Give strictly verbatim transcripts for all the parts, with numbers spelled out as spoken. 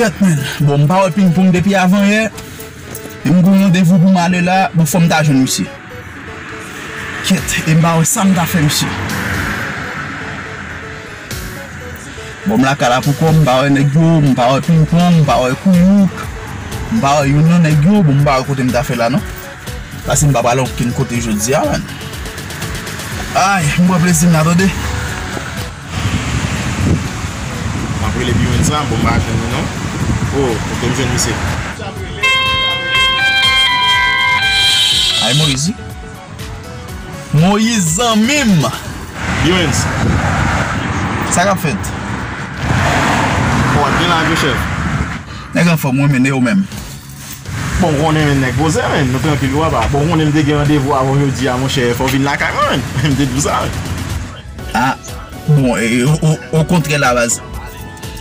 Kèt, men. Bon, m pa wè Ping Pong depi avan yè. E m gen yon randevou pou m ale la. Bon, fò m ta jwenn misye. Kèt, e m pa wè sa m ta fè misye. Bon, m lakay la pou kò m, m pa wè nèg yo, m pa wè Ping Pong, m pa wè Kouyouk, m pa wè youn nan nèg yo, bon, m pa wè kote m ta fè la, non. Paske m pa pral okenn kote jodi a, man. Ay, m pran plezi m la, tande. M ap rele Beyonce la, bon, m pa jwenn li, non. Oh, kote m jwenn misye? Ay, Moyiz. Moyiz, zanmi m. Beyonce. Sa k ap fèt? Bon, w ap gen la, vye chèf. Nèg anfòm, wi, men e ou menm? Bon, w konnen, men nèg poze, men nou trankil, wi, papa. Bon, w konnen m te gen randevou avè w jodi a, monchè, fò w vin lakay mwen, men. M te di w sa, men. Ah, bon, e, o, o, okontrè la, baz.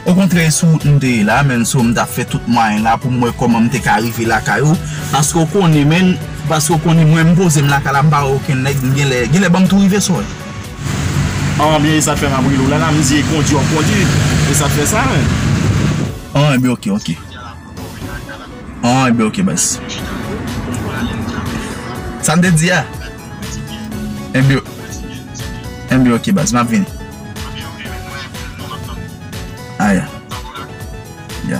Okontrè, e sou wout m te ye la, men, so m t ap fè tout mwayen la pou m wè kòman m te ka rive lakay ou. Paske w konnen, men, paske w konnen mwen, m poze m lakay la, m pa wè okenn nèg, m genlè, genlè ban m tou rive sou. An, byen, e sa k fè m ap rele w la, la, m di, e kondui w ap kondui, e sa k fè sa, men. An, ebyen, oke, oke. An, ebyen, oke, baz. Sa m te di a? Ebyen, ebyen, oke, baz, m ap vini. Ah, ya. Ya.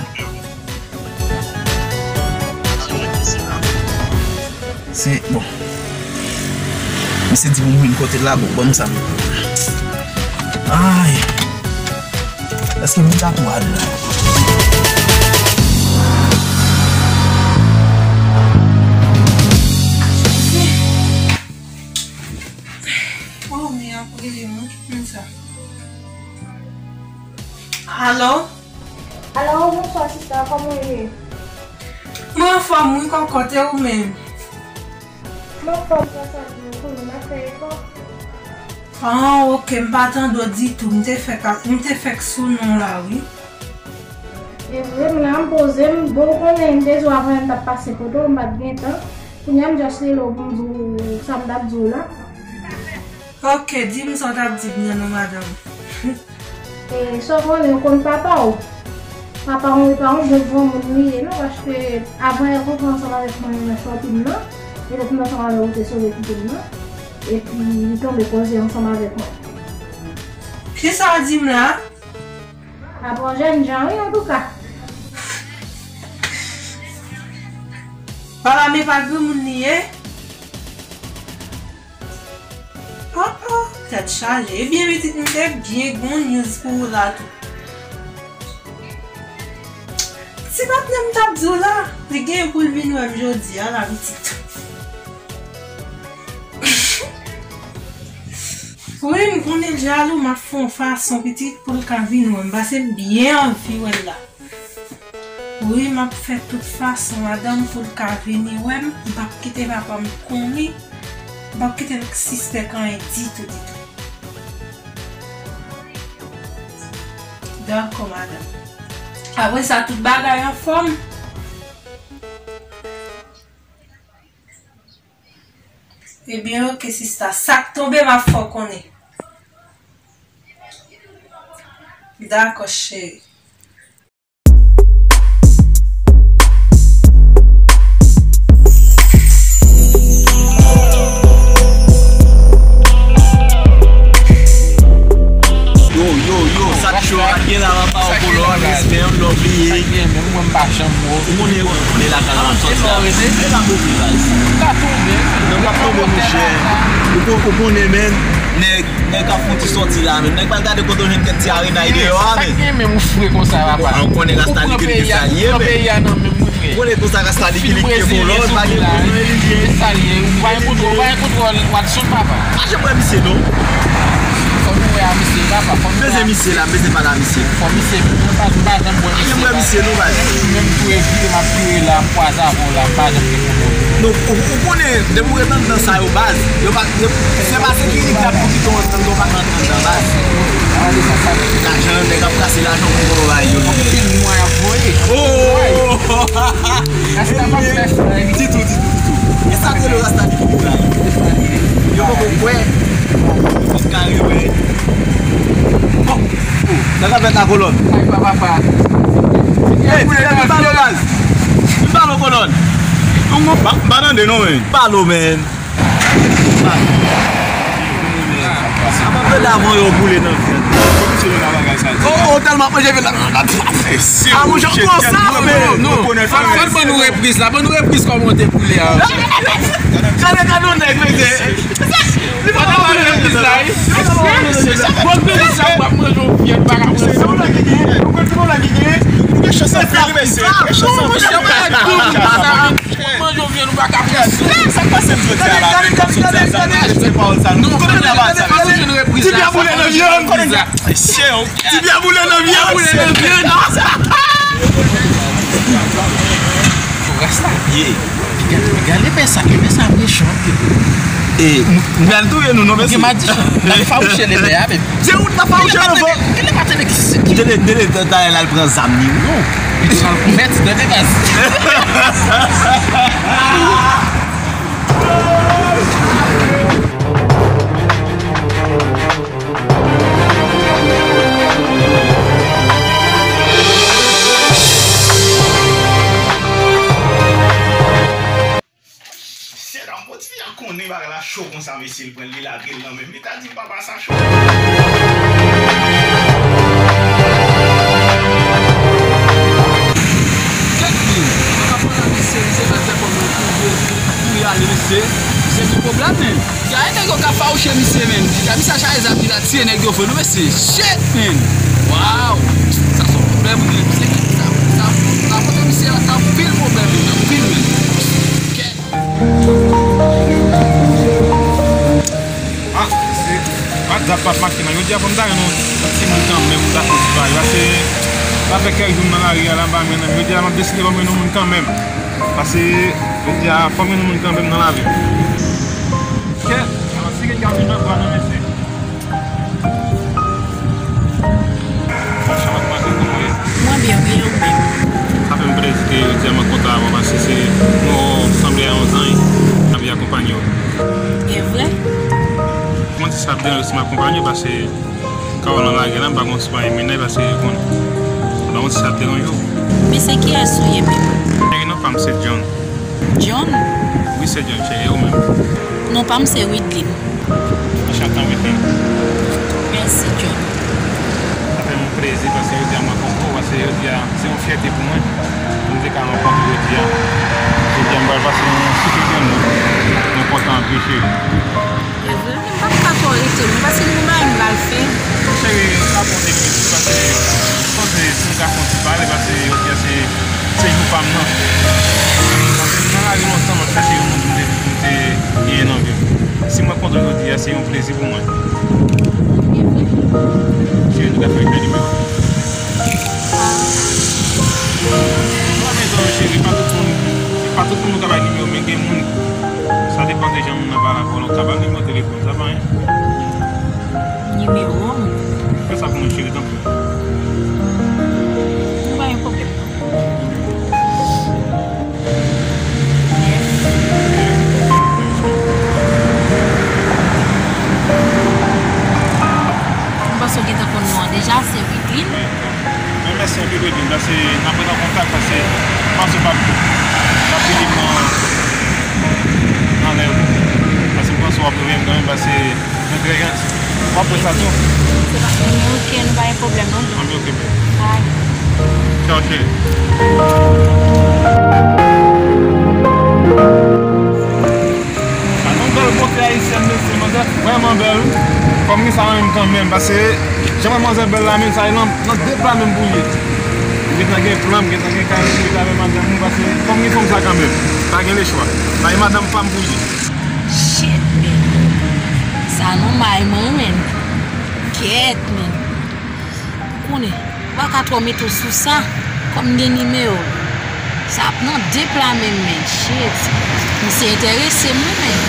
Se, bon. Misye di pou m vin kote l la, bon, ban m sa. Ay. Èske m ta pral? Oh, men ap rele mwen, men sa. Alo? Alo, bonswa, sista, kòman w ye? Mwen anfòm, wi, kòkòt, e ou menm? Mwen anfòm, sa di w konnen m ap fè efò. Ah, oke, m pa tande w ditou, m te fèk ap, m te fèk sou non la, wi. E vre, m la, m poze m, bon, ou konnen, m te di w avan yè m t ap pase kote w, m pa t gen tan. Kounye a, m just rele w pou m di w sa m t ap di w la. Oke, di m sa w t ap di m nan non, madanm. E, sa w konnen, ou konn papa w. Papa w e pa yon bon granmoun li ye, non, paske avan yè kontre ansanm avèk mwen nan shopping nan, e lè m ansanm avè w, ou te sove kite m nan, epi li tonbe koze ansanm avèk mwen. Kisa w di m la? Apa w jènjan, wi, antouka. Papa m e pa granmoun li ye. Oh, oh, tèt chaje. Ebyen, pitit, m te byen gon news pou ou la tou. Ti patnè m t ap di w la, li gen pou l vin wè m jodi a la, pitit. Wi, m konnen l jalou, m ap fè yon fason, pitit, pou l ka vin wè m, paske m byen anvi wè l la. Wi, m ap fè tout fason, madanm, pou l ka vini wè m. M p ap kite papa m konnen. M p ap kite l sispèk anyen ditou, ditou. Dakò, madanm. Apre sa, tout bagay anfòm? Ebyen, oke, sista. Sa k tonbe, m ap fè w konnen. Dakò, cheri. Yo, yo, yo, sa k cho, pa t gen la, pa w kolòn, respè, yon lòv li ye. Ou konnen, ou konnen lakay la, m ap sòti la. E pa move, baz. Non, m p ap tonbe, monchè. Ou kon-, ou konnen, men. Nèg, nèg ap fè yon ti sòti la, men. Nèg pral gade kote w jwenn kèk ti arenay deyò a, men. Sa k gen menm ou fre konsa, papa? Ou konnen rasta li gen sa l ye, men. Ou konnen konsa rasta li gen kolòn, pa gen kolòn, li ye. Sa l ye, ou pa gen kontwòl, ou pa gen kontwòl, Watson, papa. Pa janm wè misye, non. Fò nou wè a misye, papa, fò nou wè a misye. Misye la, misye pa la, misye. Fò misye, mwen pa, m pa janm wè misye. Pa janm wè misye, non, baz. Menm tou e vire, m ap vire la, m kwaze avè w la, m pa janm gen pwoblèm. Non, ou, ou konnen, depi w ret anndan sa yo, baz, yo pa, yo, se pa sekirite ap pou kite w anndan, ou pa ka antre anndan, baz. Gade sa, sa. Lajan, nèg ap kase lajan pou yo bay yo. Anpil mwa y ap voye. Oh! Rasta pa fè sa, wi. Ditou, ditou, ditou. E sa te le rasta di ki la. Yo poko kwè. Yo kare wè. Bon. Sa ka fèt la, kolòn? Ay, papa, pa. Hey, ti nèg, m pale w, baz. M pale w, kolòn. M pa tande non, men. M pale w, men. Apa de avan yo boule nan vyann. Oh, oh, tèlman manje vyann la. Ah, mwen, jan konsa, men. Non, non. Fò l ban nou repriz la. Ban nou repriz kòman w te boule a. Gade, gade yon nèg, mesye. Li pa ka boule nan repriz la, wi. Bon, repriz la, w ap manje yon vyann, pa ka pran. Se yon nèg ki genyen. Ou konn ki nèg ki genyen? Ou gen chans anpil, wi, mesye. Ou gen chans anpil. Manje yon vyann, ou pa ka pran sou. Sa k pase m jodi a la, menm, kòm soti ansanm, nou achte pawòl sa, nou kote nou nan bagay sa, mesye? Ti bya boule nan vyann. Ti bya boule nan vyann. Rasta. Gade, gade, pè sa, pè sa mechan anpil. E, m pral touye nou, non, mesye. Gen madichon. N ap fawouche levè a, menm. Dye ou t ap fawouche levè. Gen lè pa tande ki se ki. Dele, dele, ta, ta, l al pran zam li, non. Li pral mèt nan degas. Sèt an, bon, ti fi a konnen bagay la cho konsa, mesye, li pran l, li lage l nan men m. Li ta di m papa sa cho. Tèt li, mwen ka pale a mesye, mesye, mwen fè kòm mwen pou yo, pou y ale, mesye. Se ki pwoblèm, men. Gade nèg yo ka fawouche misye, men. Gade misye a chaje zam li la, tiye nèg yo vre, non, mesye. Shit, men. Waw. Sa se yon pwoblèm, wi, men. Misye, sa, sa, sa pote misye la, sa anpil pwoblèm, men. Anpil, men. Kè. Ah, se, WhatsApp p ap mache non. Jodi a fò m ta jwenn yon, yon timoun kanmenm pou ta fè ti bagay. Pase, sa fè kèk jou m nan lari a la, m pa jwenn anyen. Jodi a m ap deside fò m jwenn yon moun kanmenm. Pase, jodi a fò m jwenn yon moun kanmenm nan lavi m. Kèt, alò, si gen gaz nan bra nan mesye. Mwen byen, wi, e ou menm? Sa fè m plezi ke jodi a m rankontre avè w, paske se, nou sanble a yon zanj nan vi akonpanye w. E vre? Mwen di sa ap deranje w si m akonpanye w, paske ka w nan lari a la, m pa konn si w pa renmen nèg, paske yo konnen. Mwen di sa ap deranje w. Men se kiyès ou ye menm? Cheri, non pa m se John. John? Wi, se John, cheri, e ou menm? Non pa m se Wideline. Anchante, Wideline. Mèsi, John. Sa fè m yon plezi paske jodi a m rankontre w, paske jodi a se yon fyète pou mwen pou m te ka rankontre w jodi a. Jodi a m pral pase yon super journey. Mwen kontan anpil, cheri. E vre, men m pa t ka twò rete, men paske m gen bagay m pral fè. Cheri, sa bon depi, paske m panse si m ka fè yon ti pale, paske jodi a se, se jou pa m nan. Paske m nan lari lontan, m ap chache yon moun pou m te, pou m te genyen nan vi m. Si m rankontre w jodi a, se yon plezi pou mwen. Cheri, nou ka fè yon nimewo. Mwen menm, cheri, pa tout moun, pa tout moun nou ka bay nimewo, men gen moun, sa depann de jan moun nan pale avè w, ou ka ba l nimewo telefòn, sa pa anyen. Nimewo m? Fè sa pou mwen, cheri, tanpri. Nou pa gen pwoblèm, non. M panse w gentan konn non an deja, se Wideline. Men mèsi anpil, Wideline, paske n ap ret an kontak, paske m panse w p ap, p ap vini pran nan lè w. Paske m panse w ap reveye m kanmenm, paske Mwen trè janti. W ap wè sa tou. Se pa, ok, nou pa gen pwoblèm non, John. Anben, ok, bèl. Bye. Tchaw, cheri. Sa se yon bèl bote ayisyèn, mesye, manzè vrèman bèl, wi. Fò m gen sa nan men m kanmenm, paske jan m wè manzè bèl la, menm sa, e nan, nan de pla menm pou l ye. M gentan gen plan, m gentan gen kay, m gentan avè madanm mwen, paske fò m gen fanm sa kanmenm. Pa gen lechwa. Sa e madanm pa m pou l ye. Shit, men. Sa non may mwen, men. Kèt, men. Ou konnen, ou pa ka twò mete w sou sa, kòm m gen nimewo. Sa ap nan de pla menm, men. Shit. Misye enterese m, wi, men.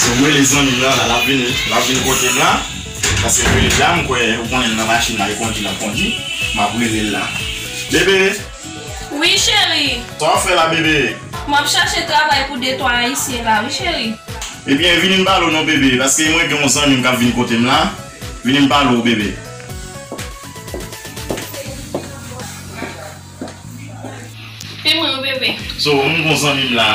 Se mwen Zanmi m nan la, l ap vin, l ap vin kote m la. Paske m rele l la, m kwè ou konnen l nan machin la, li kondi, l ap kondi. M ap rele l la. Bebe, Wi, cheri. Sa w ap fè la, bebe? M ap chache travay pou de twa Ayisyen la, wi, cheri. Ebyen, vini m pale w non, bebe, paske mwen gen yon zanmi m k ap vin kote m la. Vini m pale w, bebe. E mwen, wi, bebe. So, m gon zanmi m la,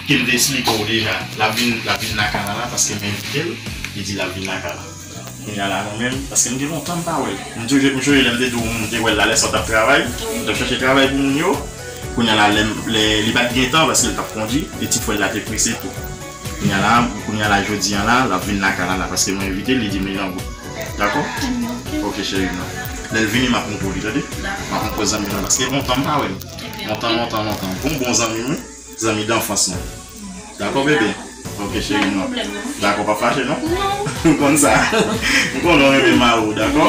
ke m te esplike w deja. L ap vin, l ap vin lakay la la, paske m envite l, li di l ap vin lakay la. Kounye a la, mwen menm, paske m gen lontan m pa wè l. M toujou, m sonje lè m te di w, m te wè l la, lè sa w t ap travay, m t ap chache travay pou moun yo. Kounye a la, lè, lè li pa t gen tan, paske l t ap kondi, e ti frè l la te prese tou. Kounye a la, kounye a la, jodi a la, l ap vin lakay la, la, paske mwen envite l, li di m li nan wout. Dakò? Ok, cheri m nan. Lè l vini, m ap montre w li, tande? M ap montre w zanmi m nan, paske lontan m pa wè l. Lontan, lontan, lontan. Bon, bon zanmi m, wi. Zanmi danfans nou. Dakò, bebe? Ok, cheri m nan. Dakò, pa fache, non? M konn sa. M konnen w renmen mari w, dakò?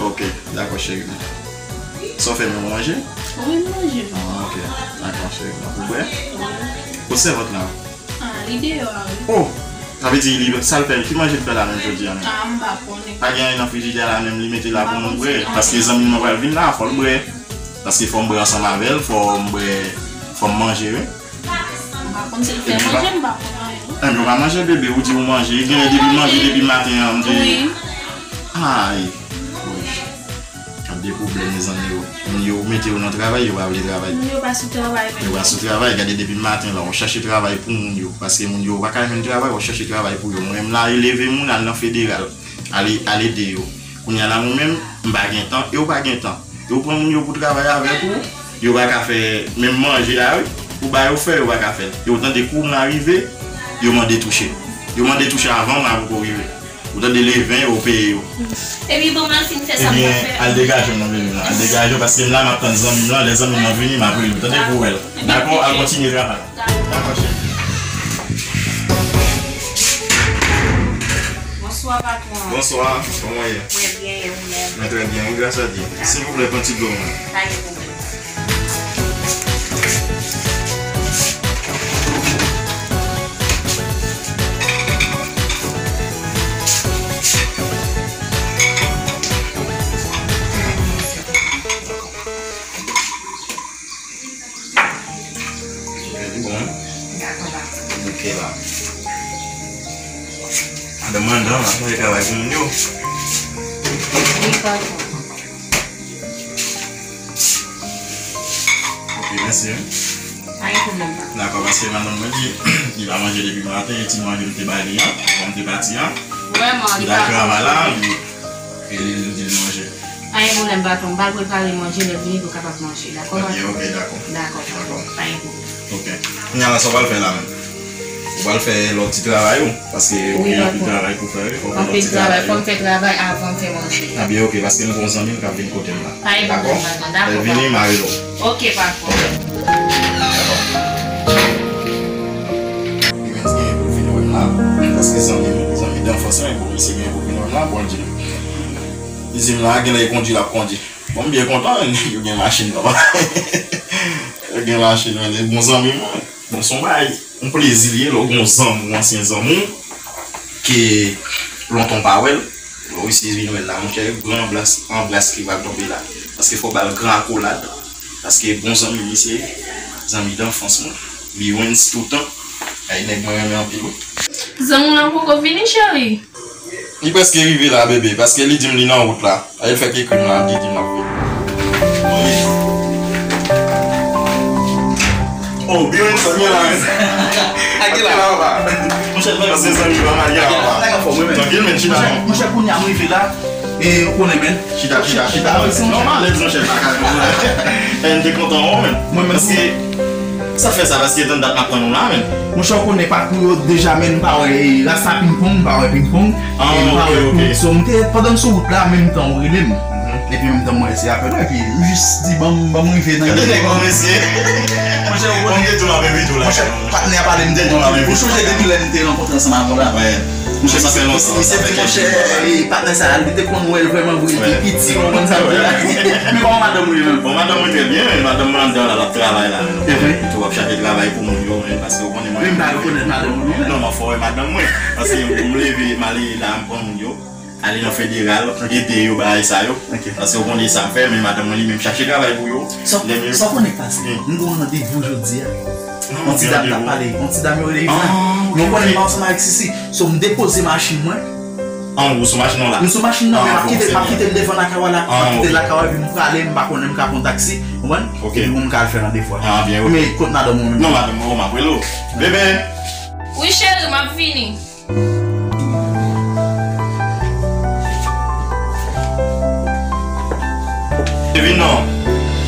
Ok, dakò, cheri m. Sa w fè, men w manje? Wi, m manje. Ah, ok. Dakò, cheri m nan. Ou bwè? Kot sèvant la? Ah, li deyò a, wi. Oh! Sa vle di, li, sa l fè, ki manje l fè la menm jodi a menm? Ah, m pa konnen. Pa gen anyen nan frijidè la menm, li mete la pou nou bwè? Paske zanmi m nan pral vin la, fò l bwè. Paske fò m bwè ansanm avè l, fò m bwè, fò m manje, wi. M pa konn si l fè manje, m pa konn anyen, non. Enben, w pa manje, bebe, ou di ou manje. Genlè depi manje, depi maten an, m te... Wi. Ay. Gad de pwoblèm, mezanmi, yo. Moun yo mete yo nan travay, yo pa vle travay. Moun yo pa sou travay menm. Yo pa sou travay, gade depi maten la, w chache travay pou moun yo. Paske moun yo pa ka jwenn travay, w chache travay pou yo. Mwen menm la, e leve moun, al nan federal. Ale, al ede yo. Kounye a la, mwen menm, m pa gen tan, e w pa gen tan. Yo pran moun yo pou travay avèk ou, yo pa ka fè menm manje a, wi. Pou ba yo fè, yo pa ka fè l. Yo tande kou m la rive, yo mande touche. Yo mande touche avan m la poko rive. Ou tande le ven, yo peye yo. Epi bon, m al fin fè sa m t ap fè. Ebyen, al degaje w non, bebe m nan. Al degaje w, paske m la, m ap tann zanmi m lan. Lè zanmi m lan vini, m ap rele w. Tande pou w wè l. Dakò, al kontinye travay. Dakò, cheri. Bonswa, patwon. Bonswa, kòman w ye? Mwen byen, e ou menm? Mwen trè byen, wi, gras a Dye. Silvouplè, pran ti dlo mwen. Pa gen pwoblèm. Li bon? Dakò, dakò. Ok la. An demandan, w ap fè travay pou moun yo? Wi, patwon. Ok, mèsi, wi. Pa gen pwoblèm, patwon. Dakò, paske madanm mwen di, li pa manje depi maten, e ti manje m te ba li an, avan m te pati an. Vrèman, li pa manje. Li t al travay la, li, e li, li di l manje. Pa gen pwoblèm, patwon. M pral prepare manje, lè l vini pou l kapab manje. Dakò, patwon? Ok, ok, dakò. Dakò, patwon. Dakò. Pa gen pwoblèm. Ok. Kounye a la, sa w pral fè la menm? Ou pral fè lòt ti travay ou? Paske ou gen anpil travay pou fè, wi. Fò w fè lòt ti travay ou. Anpil travay. Fò m fè travay avan m fè manje. A byen, ok, paske m gen yon zanmi m k ap vin kote m la. Pa gen pwoblèm, patwon. Dakò? Dakò, patwon. Lè l vini, m a rele w. Ok, patwon. Dakò. Li menm ki gen pou vin wè m la, paske zanmi m, zanmi danfans mwen, bon, misye gen pou vin wè m la, bon, li di m. Li di m la, genlè e kondi l ap kondi. Bon, m byen kontan, nèg yo gen machin, papa. Yo gen machin, men, bon zanmi mwen. Bon, se yon bagay, yon plezi li ye, lè w gen yon zanmi w, ansyen zanmi w, ke lontan w pa wè l, lè w resi vin wè l la, monchè, gran anbras, anbras ki pral tonbe la. Paske fò w ba l gran akolad. Paske bon zanmi m li se, zanmi danfans mwen. Li wens toutan. Ay, nèg mwen renmen anpil, wi. Zanmi w lan poko vini, cheri? Li prèske rive la, bebe, paske li di m li nan wout la. Ay, l fèk ekri m la, li di m l ap vini. Oh, byen, sa byen la, men. Ak la, papa. Monchè, paske zanmi pa mal, ya, papa. Trankil, men, chita, non. Monchè, kounye a m rive la. E, ou konnen, men. Chita, chita, chita. Nòmal, lè di monchè pa ka. E, m te kontan, wi, men. Mwen menm. Paske, sa fè sa, paske tann dat m ap tann ou la, men. Monchè, ou konnen pakou yo deja, men, m pa wè, e, rasta pingpong, m pa wè pingpong. Ah, e, m pa wè, ok, ok. So, m te, pandan m sou wout la, menm tan ou rele m. Mhm. Epi menm tan mwen se apèl, epi m jis di, "Ban m, ban m rive nan nèg yo." Bon, mesye. Monchè, ou konnen, patnè a pale m de ou. Ou sonje depi lè m te rankontre ansanm avè w la? Monchè, misye di, monchè, patnè sa a, li te konn wè l vrèman vre, li te piti, ou konprann sa m di la? Men kòman madanm ou ye menm? Bon, madanm mwen trè byen, men madanm mwen anndan la, l ap travay la. Li tou ap chache travay pou moun yo, men paske ou konnen mwen. Men m pa rekonèt madanm ou non. Non, m ap fè w wè madanm mwen. Paske m leve, m ale la, m pran moun yo. Ale nan federal, ede yo bagay sa yo. Paske ou konnen sa m fè, men madanm mwen li menm chache travay pou yo. Sa w konnen k pase? M gen yon randevou jodi a. Yon ti dam t ap pale, yon ti dam yo rele Ivan. Men ou konnen m pa ansanm avèk Sisi. So, m depoze machin mwen. An, ou sou machin ou la? M sou machin nan, men m ap kite, m ap kite l devan lakay ou la. M ap kite l lakay ou, epi m prale, m pa konnen m ka pran taksi. Ou konprann? Epi pou m ka al fè randevou a. Men kot madanm ou menm? Non, madanm mwen, m ap rele w. Bebe! Wi, cheri, m ap vini. Vin non.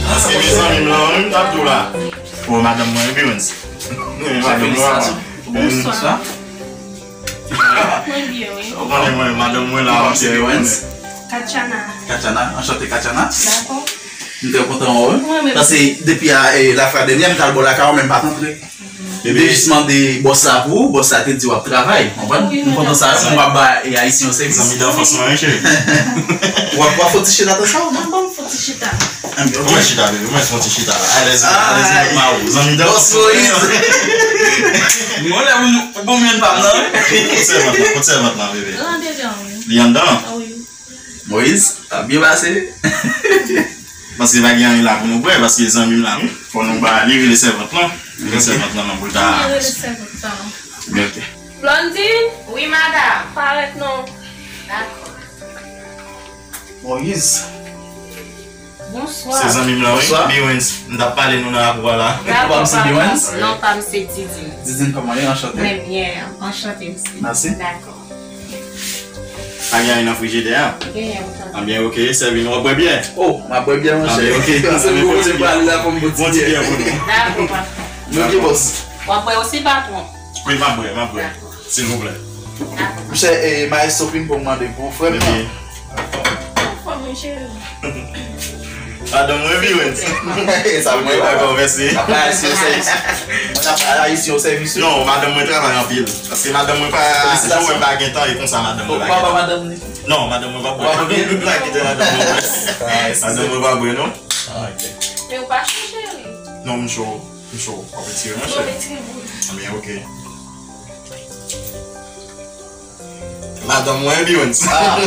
Paske mezanmi m lan, wi, m t ap di w la. O, madanm mwen, Berens. Wi, madanm mwen. Bonswa. Mwen byen, wi. Ou konnen mwen, madanm mwen la, ou se Berens. Katiana. Katiana, anchante Katiana. Dakò. M trè kontan wè w. Mwen menm. Paske depi a, e, lafwa dènyè, m t al bò lakay ou, men m pa t antre. Bebe, jis mande bòs la pou ou, bòs la te di w ap travay. Konprann? M kontan sa, m ap ba, e, Ayisyen yo sèvis. Zanmi danfans mwen, wi, cheri. W ap, w ap fè ti chita tan sa, ou non? Ban m fè ti chita. Mwen chita, bebe, mwen fè ti chita la. Alèz, alèz, mwen pa ou. Zanmi danfans mwen. Bòs Moyiz. Mwen lè ou bon mwen pa m nan. Kot sèvant la, kot sèvant la, bebe? Li anndan, wi. Li anndan? Moyiz, ap byen pase. Paske pa gen anyen la pou nou bwè, paske zanmi m la, wi. Fò nou ba li rele sèvant lan. Rele sèvant lan non pou l ta. Rele sèvant lan. Ok. Blondine? Wi, madanm. Parèt non. Dakò. Moyiz. Bonswa. Se zanmi m lan, wi. Bonswa. Berens. M t ap pale nou nan lakou a la. Dakò, papa. Non, pa m se Didine. Didine, kòman ye? Anchante. Mwen byen, anchante, mesye. Mèsi. Dakò. Pa gen anyen nan frijidè a? Genyen, ou tande. Anben, ok, sèvi nou. W ap bwè byè? O, m ap bwè byè, monchè. Anben, ok. Paske m poko pral la pou m bwè ti byè pou nou. Dakò, papa. Men ok, bòs. W ap bwè osi, patwon? Wi, m ap bwè, m ap bwè. Silvouplè. Monchè, e, Maestro Pimpo mande pou ou, frè m nan. Anfòm, wi, cheri. Madanm mwen, Berens. Sa mwen, dakò, mèsi. N ap bay Ayisyen yo sèvis. N ap bay Ayisyen yo sèvis, wi. Non, madanm mwen travay anpil. Paske madanm mwen pa, jan w wè m pa gen tan, e konsa madanm mwen pa gen tan. Ou pa ba madanm ni? Non, madanm mwen pa bwè. Ou pa bwè? M pa kite madanm mwen bwè. Madanm mwen pa bwè, non. Ah, ok. Men ou pa cho, cheri? Non, m cho. M cho. W ap retire, monchè? M ap retire boul. Anben, ok. Madanm mwen, Berens. Ah,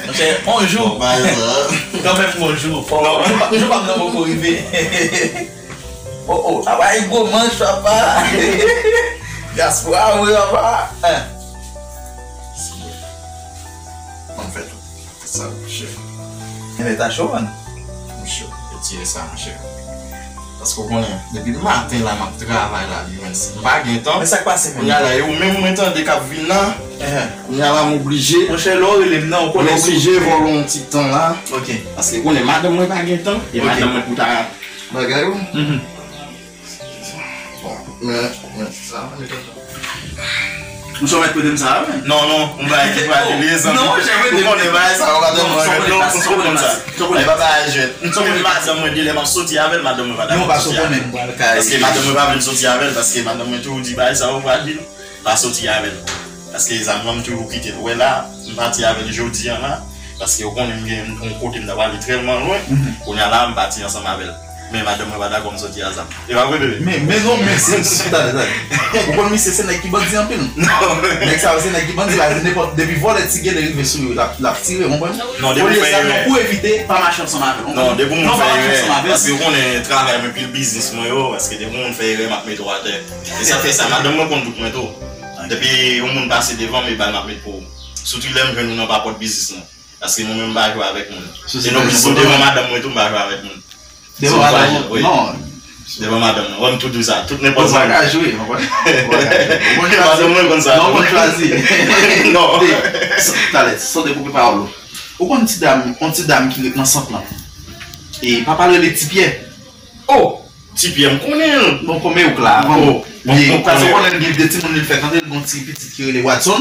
monchè, on jou. Bon, pa sa. Kanmenm, on jou. Fò, jou pa, jou pa m nan poko rive. O, o, apa e gwo manch, papa. Dyaspora, wi, papa. Hein. Ban m fè tou. Sa, monchè. Enben, ta cho, man. Monchè, retire sa, monchè. Paske w konnen, depi maten la, m ap travay la, Berens. M pa gen tan. Men sa k pase menm? Kounye a la, e ou menm mwen tande k ap vin la. Kounye a la, m oblije. Monchè, lè w rele m nan, ou konnen. M oblije vòlò yon ti tan la. Ok. Paske ou konnen, madanm mwen pa gen tan. E madanm mwen pou ta bagay ou. Bon, men, men, sa, men, Monchè, w mèt prete m sa, wi. Non, non, m bay ki pral li, zanmi. Non, monchè, prete m. Ou konnen bagay sa, ou pa konn sa. Ou konn sa. Ou konn sa. E pa bagay jwèt. M konnen madanm mwen, de lè m ap soti avè l, madanm mwen pa dakò m soti avè l. Paske madanm mwen pa vle m soti avè l, paske madanm mwen toujou di bagay sa, ou pral di l, pa soti avè l. Paske zanmi an, m toujou kite l. Ou wè la, m pati avè l jodi a la. Paske ou konnen m gen yon kote m ta prale trèlman lwen. Kounye a la, m pati ansanm avè l. Men madanm mwen pa dakò m soti a zam. E pa vre, bebe? Men, men non, men se, se, talè, talè. Ou konn misye se nèg ki bandi anpil. Non. Nèg sa yo se nèg ki bandi, la, nenpòt, depi vòlè ti gele rive sou yo, l ap, l ap tire, ou konprann? Non, depi w fè erè. Pou evite, pa mache ansanm avè l, ou konprann? Non, depi moun fè erè, paske ou konnen travay mwen, pil biznis mwen yo, paske depi moun fè erè, m ap mete w atè. E sa fè sa, madanm mwen konn tout mwen tou. Depi yon moun pase devan m, e bal m ap met pou ou. Sitou lè m jwenn ou nan papòt biznis mwen. Paske mwen menm m pa jwe avèk moun. E non plis tou devan madanm mwen tou m pa jwe avèk moun. Devan madanm mwen, non. Devan madanm mwen. Wè m tou di w sa. Tout nenpòt moun. Ou pa ka jwe, ou pa ka jwe. Madanm mwen konn sa. Non, ou konn chwazi. Non. Talè, sonde pou pawòl ou. Ou konn ti dam, yon ti dam ki ret nan sant lan. E papa l rele Ti Pyè. Oh! Ti Pyè, m konnen l. Bon, kòm e ou k la, avan m ye, paske ou konnen l gen de timoun li fè tande l, gon ti pitit ki rele Watson.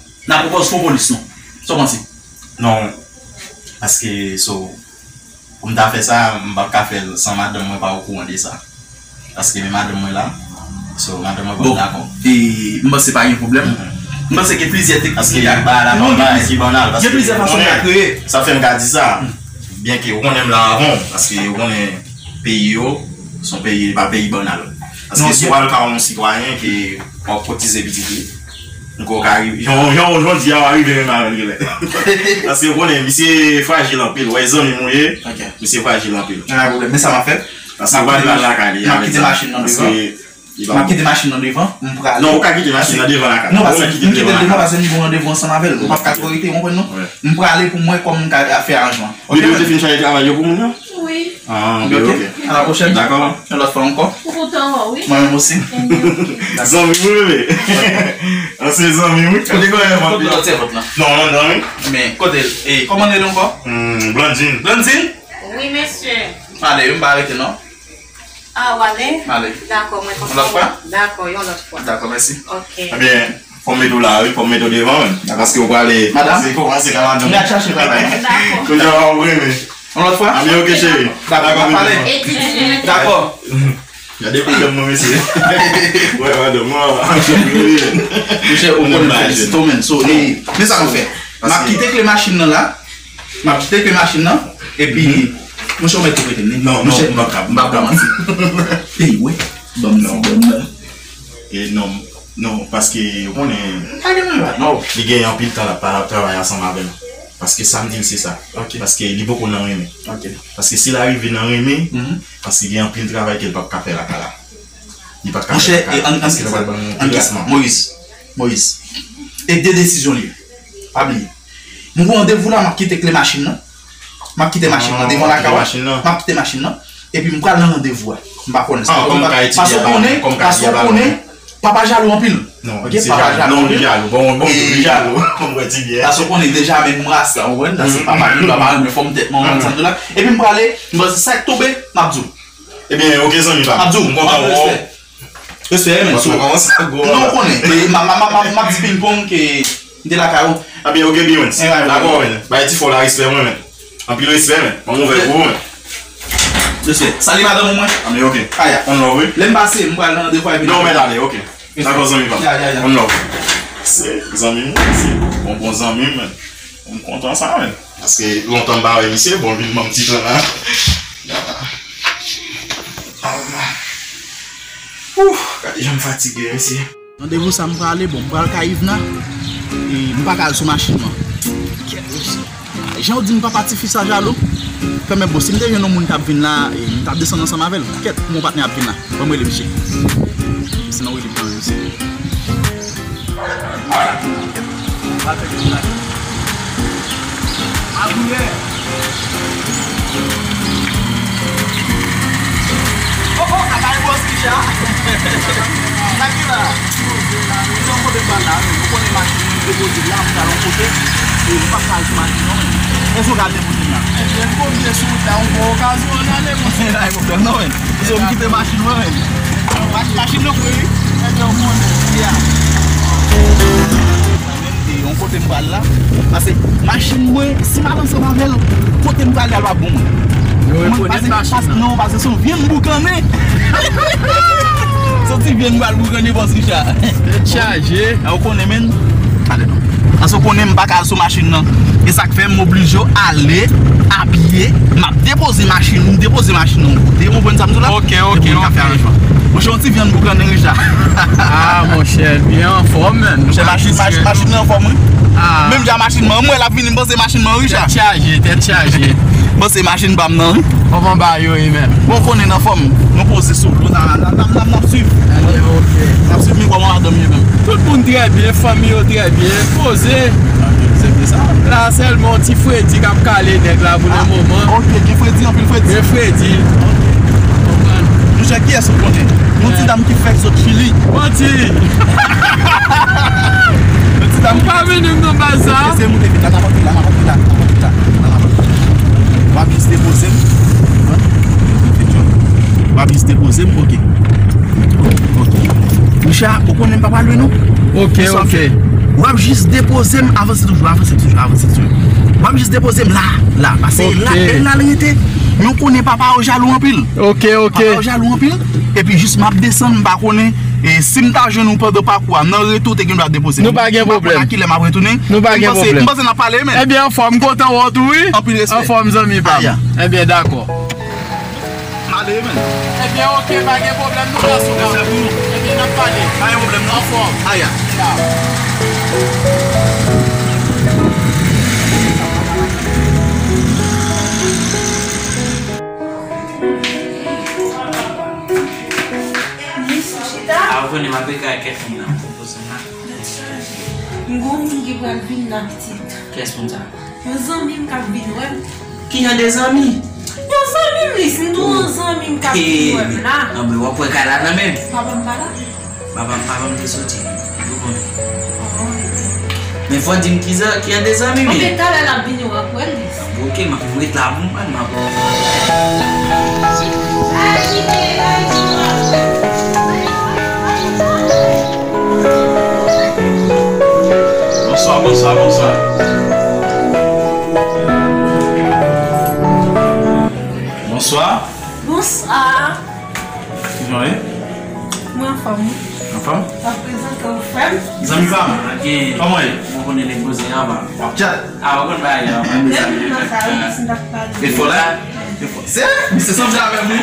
N a pwopòz fon polis nou. Sa w panse? Non, paske, so, pou m ta fè sa, m p ap ka fè l san madanm mwen pa okouran de sa. Paske men madanm mwen la, so, madanm mwen p ap dakò. E, m panse pa gen pwoblèm. M panse gen plizyè teknik. Paske y ap ba la, pa bay ki bannal. Gen plizyè fason de kreye. Sa fè m ka di sa. Byenke ou konnen m la avan w, paske ou konnen peyi yo, se yon peyi, li pa peyi bannal. Paske si w al ka yon sitwayen ke w ap kotize pitit li, ou ka rive, jan, jan, jan w di a, w a rive menm avè l genlè. Paske ou konnen, misye frajil anpil, wè zanmi m ou ye, misye frajil anpil. Pa gen pwoblèm, men sa m ap fè, paske ou pral lakay li avèk sa. M ap kite machin nan devan. M ap kite machin nan devan, m prale. Non, ou ka kite machin nan devan lakay. Non, paske m kite l devan paske m gen yon randevou ansanm avè l. M p ap ka twò rete, ou konprann non? M prale pou m wè kòman m ka fè aranjman. Ok, Bibi, ou te fin chaje travay yo pou moun yo? Wi. Ah, ok, ok. A la pwochèn. Dakò. Yon lòt fwa ankò. Ou kontan wè w, wi. Mwen menm osi. Zanmi m wi, bebe. An se zanmi m wi. Kote gannyen mwen? Kote lòt sèvant lan? Non, non, non, wi. Men, kote l? E, kòman l rele ankò? Hmm, Blandine. Blandine? Wi, mesye. Ale, m pa rete non. Ah, w ale? Ale. Dakò, mwen kontan. Yon lòt fwa? Dakò, yon lòt fwa. Dakò, mèsi. Ok. Ebyen, fò m mete w la, wi, fò m mete w devan, wi. Paske w prale. Madam, se kòmanse ka madanm. M al chache travay. Dakò. Kounye a w ap renmen. Yon lòt fwa? Ebyen, ok, cheri. Dakò, dakò, n ap pale. Dakò. Gade pwoblèm mwen, mesye. Wè, madanm mwen. Monchè, ou konnen m felisite w, menn. So, e, men sa nou fè. M ap kite kle machin nan la. M ap kite kle machin nan. Epi, monchè, ou mèt tou prete m li. Non, non, m p ap ka, m p ap ka manti. Ey, wè. Ban m ti, ban m nan. E non, non, paske, ou konnen, li gen anpil tan l ap, ap travay ansanm avè m. Paske sa m di l se sa. Paske li poko nan renmen. Paske si l arive nan renmen, paske gen anpil travay ke l p ap ka fè lakay la. Li p ap ka fè lakay la. Paske l pral ban nou pi rapidman. Moyiz, Moyiz, e de desizyon li ye. Pa bliye. M gen randevou la, m ap kite kle machin nan. M ap kite machin nan devan lakay la. M ap kite machin nan. Epi m pral nan randevou a. M pa konnen sa. Paske w konnen, paske w konnen, papa jalou anpil. Ok, papa jalou anpil. Bon, bon, li jalou. Konprann ti byen. Paske w konnen deja menm rasta, ou konprann, sa se papa li, papa li, men fò m tèt mwen, ou konprann sa m di w la. Epi m prale, m panse sa k tonbe, m ap di w. Ebyen, ok, zanmi pa m. M ap di w, m kontan wè w. Respè, men sou. Non, ou konnen, m ap di ping pong ke m te lakay ou. Ebyen, ok, Biwens. Dakò, men. Bay ti fò la respè mwen, men. Anpil respè, men. Ban m ouvè pou ou, men. Respè. Sali madanm ou mwen. Ebyen, ok. Aya. On love, wi. Lè m pase, m pral nan randevou epi. Non, men ale, ok. Dakò, zanmi pa m. On love. Se zanmi m, se bon, bon zanmi m, men. M kontan sa, men. Paske lontan m pa wè misye, bon, l vin ban m ti tan la. Ouf, gade jan m fatige, mesye. Randevou sa m prale, bon, m pral kay Yvna. E m pa ka al sou machin mwen. Kèt, mesye. Jan w di m papa tifi sa jalou. Kanmenm, bon, si m te jwenn yon moun k ap vin la, e m t ap desann ansanm avè l. Kèt, m gon patnè ap vin la. Ban m rele misye. Sinon, rele m kanmenm, mesye. Oh, oh, a kay bòs Richard. Sa ki la? Yon kote m pral la, men. Ou konnen machin mwen, m depoze l la, m pral yon kote. E m p ap ka al sou machin non, men. Èske w ka al depoze m la? Ebyen, m konfye sou wout la, yon bon okazyon, ann ale, monchè. Pa gen pwoblèm non, men. Se m kite machin mwen, men. Machin, machin nan fre, wi. Ebyen, ou konnen, wi, a. Sa menm, e, yon kote m pral la. Paske machin mwen, si m al ansanm avè l, kote m prale a pa bon, mwen. Yo rekonèt machin nan. Non, paske se yon vyann boukannen. Se yon ti vyann m pral boukannen, bòs Richard. Tèt chaje. A, ou konnen, men. Ale non. Paske ou konnen m pa ka al sou machin nan. E sa k fè m oblije ale apye. M ap depoze machin, m depoze machin nan yon kote. Ou konprann sa m di w la? Ok, ok, ok. Epi m ka fè aranjman. Monchè, yon ti vyann boukannen, Richard. Ah, monchè, byen anfòm, men. Monchè, machin, machin, machin nan anfòm, wi. Ah. Menm jan machin mwen, mwen l ap vini, m panse machin mwen, Richard. Tèt chaje, tèt chaje. Panse machin pa m nan, wi. Kòman bagay yo ye, menm? Bon, konnen nan fòm. Nou poze sou dlo, n a, n a, n a, n a, n ap swiv. Ebyen, oke. N ap swiv, men kòman madanm ye menm? Tout moun trè byen, fanmi yo trè byen, poze. Ok, se byen sa. La sèlman yon ti fredi k ap kale nèg la pou le moman. Ah, ok, gen fredi, anpil fredi. Gen fredi. Ok. Konprann? Monchè, kiyès ou konnen? Yon ti dam ki fèk sot Chili. Manti! Yon ti dam ki... Ou pa vini m nan baz sa. Eseye moute vit la, n ap antre la, n ap antre la, n ap antre la, n ap antre la. W ap jis depoze m. W ap jis depoze m, ok. Ok. Richard, ou konnen m pa pral lwen non. Ok, ok. W ap jis depoze m, avanse toujou, avanse toujou, avanse toujou. W ap jis depoze m la, la, paske la, ok, bèl la l rete. Men w konnen papa yo jalou anpil. Ok, ok. Papa yo jalou anpil. Epi jis m ap desann, m pa konnen. E si m ta jwenn ou pandan pakou a, nan retou, te gen dwa depoze m. Nou pa gen pwoblèm. M pa konnen a kilè m ap retounen. Nou pa gen pwoblèm. M panse, m panse n ap pale, men. Ebyen, anfòm, m kontan wè w tou, wi. Anpil respè. Anfòm, zanmi pa m. Aya. Ebyen, dakò. M ale, men. Ebyen, ok, pa gen pwoblèm, nou la sou la. Ebyen, n ap pale. Pa gen pwoblèm, non. Anfòm. Aya. Ya. Lis ou chita? A, ou konnen m ap ekri ak kèk moun nan. Poze m la. M gon moun ki pral vin la, pitit. Kiyès moun sa? Yon zanmi m k ap vin wè m. Ki jan de zanmi? Yon zanmi m, Lis, m di w yon zanmi m k ap vin wè m la. Anben, w ap pran kay la nan men m. Papa m pa la? Papa m, papa m te soti. Ou konnen. Men fò w di m ki zan-, ki jan de zanmi m ye. Anben, talè l ap vini, w ap wè l, Lis. Oke, m ap ret la pou mwen, m ap. Bonswa, bonswa, bonswa. Bonswa. Bonswa. Kijan w ye? Mwen anfòm, wi. Anfòm? W ap prezante w frè m. Zanmi pa m. Kòman w ye? Mwen konnen nèg poze anba. W ap tchat? A, ou konn bagay yo. Mwen mezanmi. Depi nan sa, wi, si n t ap pale. E fò la? E fò. Se, misye sanble avè m, wi.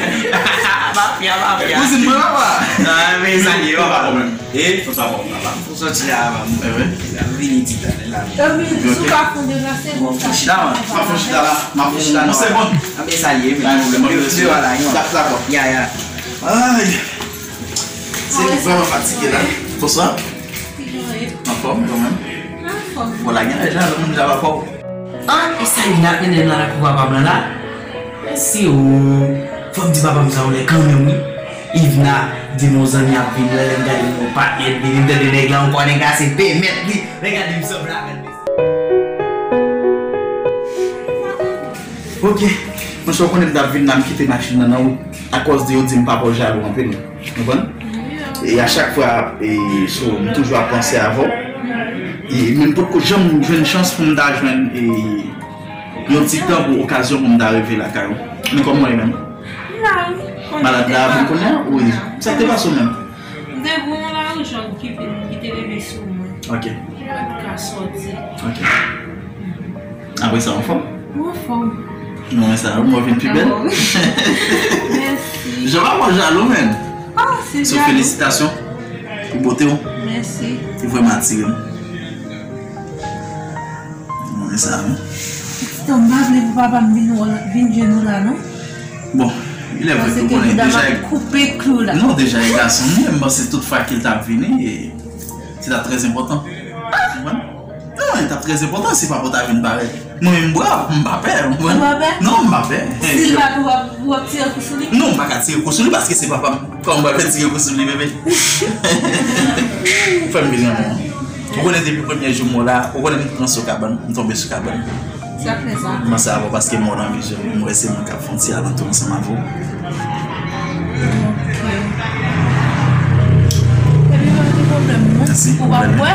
Mafya, mafya. Kouzin mwen, papa. Non, mezanmi, papa. Papa mwen. E? Fò sa papa. Fò soti la, papa. E wi. L ap vini ti talè la. Epi, si w pa fon deplase, bon, fon chita, man. M ap fon chita la. M ap fon chita la. Yon segond. Anben, salye, men. Pa gen pwoblèm, mwen rete. Yo, yo, ala, yon. Dakò. Ya, ya. Ay. Se vrèman fatige la. Bonswa. Kijan w ye? Anfòm, kanmenm. Anfòm. Bon, la gen lè jan, moun ja pa fò. Ah, e sa Ivna ap mennen nan lakou papa m lan la? Mèsi o. Fò m di papa m sa yon lè kanmenm, wi. Ivna di m yon zanmi ap vini, lè m gade m yon patnè vini, m tande nèg la ankò, nèg la se pèmèt li. Nèg la di m sanble avè l, mesye. Ok. Monchè, w konnen m t ap vin la, m kite machin nan nan wout. Akòz de yo di m pa fò jalou anpil. Konprann? E a chak fwa, e, so, m toujou ap panse avè w. E, men m potko janm jwenn chans pou m ta jwenn, e, yon ti tan pou okazyon pou m ta rive lakay ou. Men kòman w ye menm? M la, wi. Malad la vin kounye a? Wi. Sa k te pase w menm? M te gen yon larijòn ki vin, ki te leve sou mwen. Ok. Mwen pa t ka sòti. Ok. Apre sa, w anfòm? Mwen anfòm. Mwen sa, mwen vin pi bèl. Mèsi. Jan pa mwen jalou, menm. Ah, se jalou. So, felisitasyon pou bote w. Mèsi. Ou vrèman atire m. Mwen sa, wi. Pitit, m pa vle pou papa m vin wè, vin jwenn ou la, non. Bon, ilè vre ke w konnen deja. Paske koupe klou la. Non, deja e gason m ye, m panse tout fwa ke l t ap vini, e, se t ap trè enpòtan. Ou konprann? Non, li t ap trè enpòtan si papa w ta vin parèt. Mwen menm, brav, m pa pè, ou konprann? Ou pa pè? Non, m pa pè. Si l pa pè, w ap, w ap tire kou sou li? Non, m pa ka tire kou sou li paske se papa m. Kòman m pral fè tire kou sou li, bebe? Fè m vin renmen w. Ou konnen depi premye jou m wè w la, ou konnen m pran sou kabann, m tonbe sou kabann. Sa fè sa. M panse avè w paske m wè w nan vizyon, m wè se moun k ap fè yon ti alantou ansanm avè w. Ok. Epi pa gen pwoblèm, non. Mèsi. Ou p ap bwè?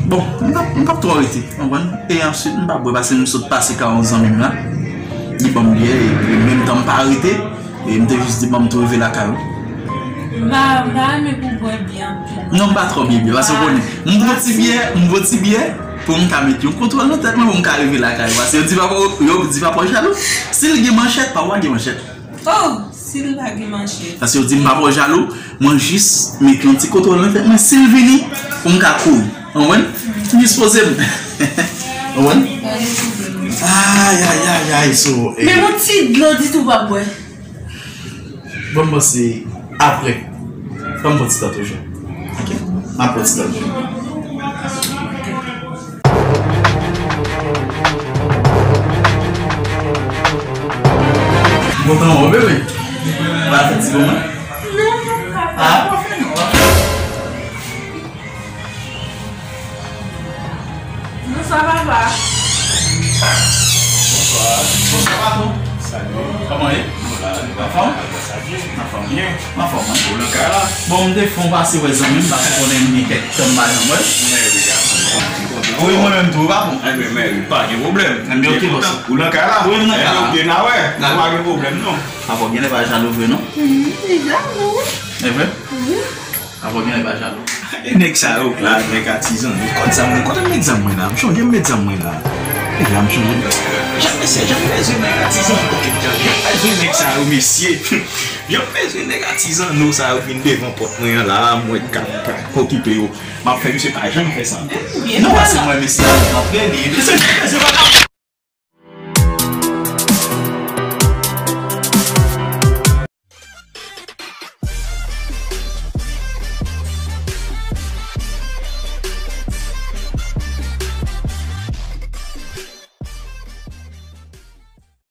Bon, m p ap, m p ap twò rete, w konprann? E answit, m p ap bwè paske m sot pase kay yon zanmi m la. Li ban m byè, e menm tan m pa rete, e m te jis di, bon, m tou rive lakay ou. M pa, m pa renmen pou bwè byè anpil. Non, m pa twò byen byè, paske w konnen. M bwè ti byè, m bwè ti byè, pou m ka met yon kontwòl nan tèt mwen, pou m ka rive lakay ou. Paske yo di papa, yo di papa w jalou. Si l gen manchèt, papa w pa gen manchèt. Oh, si l pa gen manchèt. Paske yo di m papa w jalou, mwen jis met yon ti kontwòl nan tèt mwen. Si l vini, pou m ka kouri. Ou konprann? M jis poze m. Ou konprann? Pa gen pwoblèm. Ay, ay, ay, ay, so, eh. Menm yon ti dlo ditou w p ap bwè. Bon, m panse apre. Ban m pran ti tan toujou. Ok. M ap pran ti tan toujou. M kontan wè w, bebe. Ou pa fè ti bon, non? Non, papa. Ah? Bonswa, papa. Bonswa. Bonswa, patwon. Salut. Kòman w ye? Nou la, nou la. Anfòm? Anfòm byen. Anfòm, wi. Ou nan kay la? Bon, m te fè yon pase wè zanmi m, paske konnen m gen kèk tan m pa janm wè l. Mèri, gason. Wi, mwen menm tou, patwon. Enben, mèri, pa gen pwoblèm. Enben, ok, bòs. Ou nan kay la? Wi, m nan kay la. Enben, ok, n a wè. N a wè. Pa gen pwoblèm, non. Patwon, genlè pa jalou vre, non? Wi, li jalou, wi. E vre? Wi. Patwon, genlè pa jalou. E nèg sa yo la, nèg atizan. Kote zam mwen, kote m met zam mwen la? M chonje m met zam mwen la. E la m chonje. Jan mesye, jan bezwen nèg atizan. Ok, jan bezwen nèg sa yo, mesye. Jan bezwen nèg atizan, nou sa yo vin devan pòt mwen an la, mwen k ap okipe yo. M ap fè misye pa janm fè sa ankò. Non, paske mwen, mesye, ap rantre, li. Mesye, mesye, pa